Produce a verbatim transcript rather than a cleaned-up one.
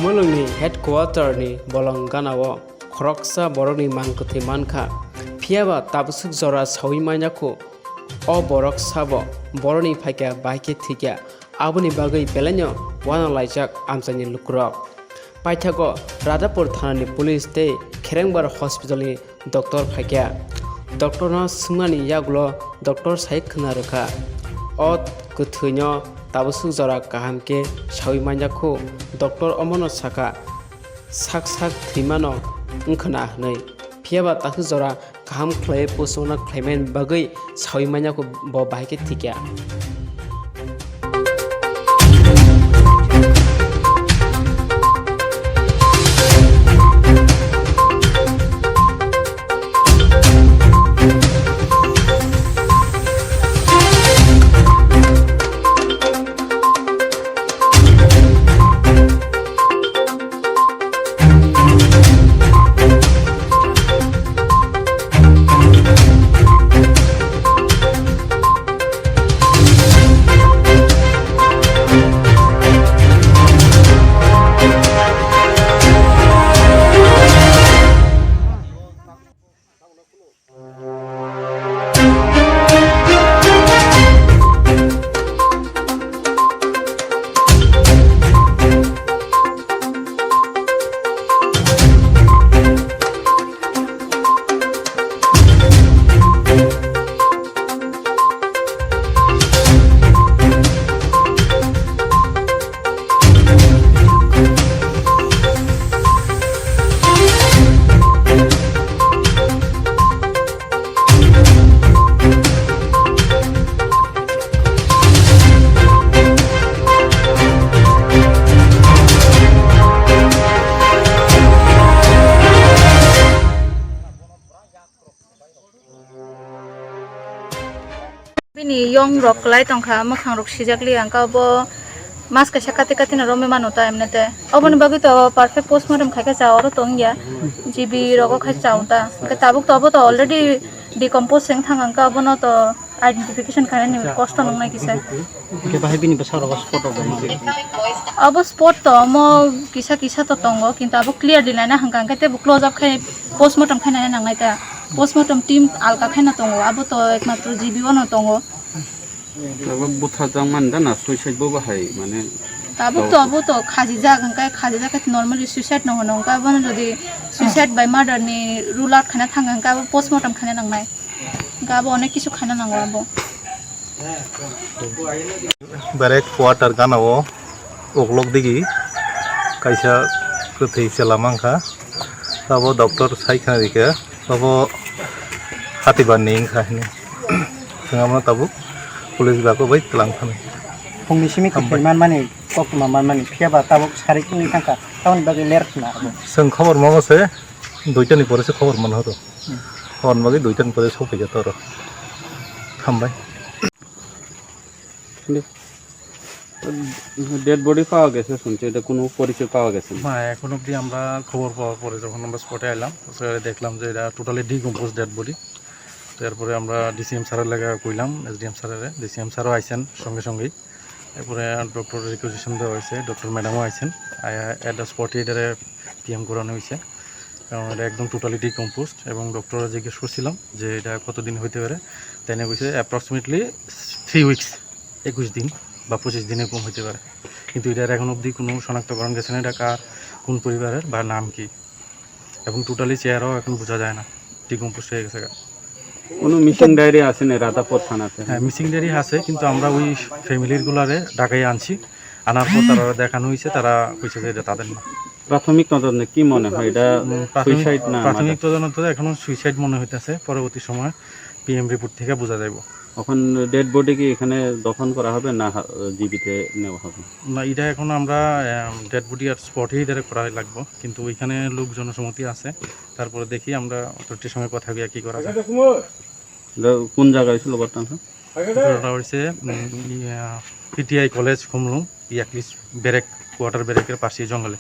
Mulungni headquarter ni bolong ganao khoroksa borokni mang kwthwi mankha, phiyaba tabwswk jora saui manya khu. O borok sabo borokni phaikya bahai khe thwikya, aboni bagwi belaino uanalaijak amchaini lukurok. Paithago Radhapur thanani police tei Kherengbar hospitalni doctor phaikha. Doctorno swngmani yagulo doctor sai khwna rwkha, "O kwthwino tabwswk jora kaham khe saui manya khu?" Doctor omono sakha, "Sak sak thwimano wngkhwna," hwnwi. Phiyaba tabwswk jora kaham khlaiwi postmortem khlaimani bagwi saui manya khu bo bahai khe thwikya. Bini yong rok kwlai tongkha, mwkhang rok sijak li, hwnkhe obo mas kaisa kati kati no romwi mano ta emne te. Oboni bagwi to perfect postmortem khai khe cha oro tong ya, G B rogo khai cha ta. Hwnkhe tabuk to obo to already decompose wng thang, hwnkhe obono to identification khainani kosto nungnai kisa. Hwnkhe bahai bini bwsa rogo spot rok bai mano. Abo spot to omo kisa kisa to tongo, kintu abo clearly naina hwnkha, hwnkhe teibo close up khai postmortem khainani nangnai ta. Postmortem team alka khaina tongo, abo to ekmatro G B o no tongo. Tabuk butharjak mani da na suicide bo bahai mane. Tabuk to abo to khajijak, hwnkhe khajijak khe normally suicide no hwno, hwnkhe abono jodi suicide by murder ni rule out khaina thangkha, hwnkhe abo postmortem khaina nangnai. Hwnkhe abo onek kisu khaina nango abo. Berek quarter gana o uklok digi kaisa kwthwi chwla mankha. Abo doctor sai khna rikha, abo hatibar ni wngkha hwnwi. Chwng abono tabuk police bako bai twlang thani. Phungni simi kwthwi manmani, koktwma manmani, phiya ba tabuk sarik wngwi thangkha, tamoni bagwi ler khna abo. Chwng khobor mano se, duita ni pore se khobor mano horo. Khobor mani bagwi duita ni pore sophaikha toro. Hambai. Dead body পাওয়া গেছে শুনছি, এটা কোনো পরিচয় পাওয়া গেছে না। হ্যাঁ, এখন অবধি আমরা খবর পাওয়ার পরে যখন আমরা স্পটে এলাম, তো স্যার দেখলাম যে এটা টোটালি ডিকম্পোজ ডেড বডি। তো এরপরে আমরা ডিসিএম স্যারের লেগে কইলাম, এসডিএম স্যারের, ডিসিএম স্যারও আইছেন সঙ্গে সঙ্গেই। এরপরে ডক্টর রিকুইজিশন দেওয়া হয়েছে, ডক্টর ম্যাডামও আইছেন, আয়া এট দ্য স্পটে এটারে পিএম করানো হয়েছে। কারণ এটা একদম টোটালি ডিকম্পোজড এবং ডক্টররা জিজ্ঞেস করছিলাম যে এটা কতদিন হইতে পারে, তাই না কইছে অ্যাপ্রক্সিমেটলি থ্রি উইকস, একুশ দিন বা পঁচিশ দিন এরকম হইতে পারে। কিন্তু এটার এখন অবধি কোনো শনাক্তকরণ গেছে না, এটা কার, কোন পরিবারের বা নাম কি, এবং টোটালি চেহারাও এখন বোঝা যায় না, ডিকম্পোজ হয়ে গেছে গা। কোনো মিসিং ডায়েরি আছে না রাধাপুর থানাতে? হ্যাঁ, মিসিং ডায়েরি আছে, কিন্তু আমরা ওই ফ্যামিলির গুলারে ঢাকায় আনছি, আনার পর তারা দেখানো হয়েছে, তারা কইছে যে এটা তাদের না। প্রাথমিক তদন্তে কি মনে হয়, এটা উম, প্রাথমিক, সুইসাইড না প্রাথমিক মার্ডার? তদন্ত তো এখনো সুইসাইড মনে হইতেছে, পরবর্তী সময় পিএম রিপোর্ট থেকে বোঝা যাইব। এখন ডেড বডি কি এখানে দফন করা হবে না হা-, জিবিতে নেওয়া হবে? না, এটা এখন আমরা, আহ, ডেড বডি আর স্পটেই ডাইরেক্ট করা লাগবো, কিন্তু ওইখানে লোক জনসম্মতি আছে, তারপরে দেখি আমরা অথরিটির সঙ্গে কথা বলে কি করা যায়। এটা কোন জায়গা হয়েছিল ঘটনাটা? ঘটনাটা হয়েছে, উম, ইয়া, পিটিআই কলেজ খুমলুং, ইয়াকলিস ব্যারেক, কোয়ার্টার ব্যারেকের পাশে জঙ্গলে।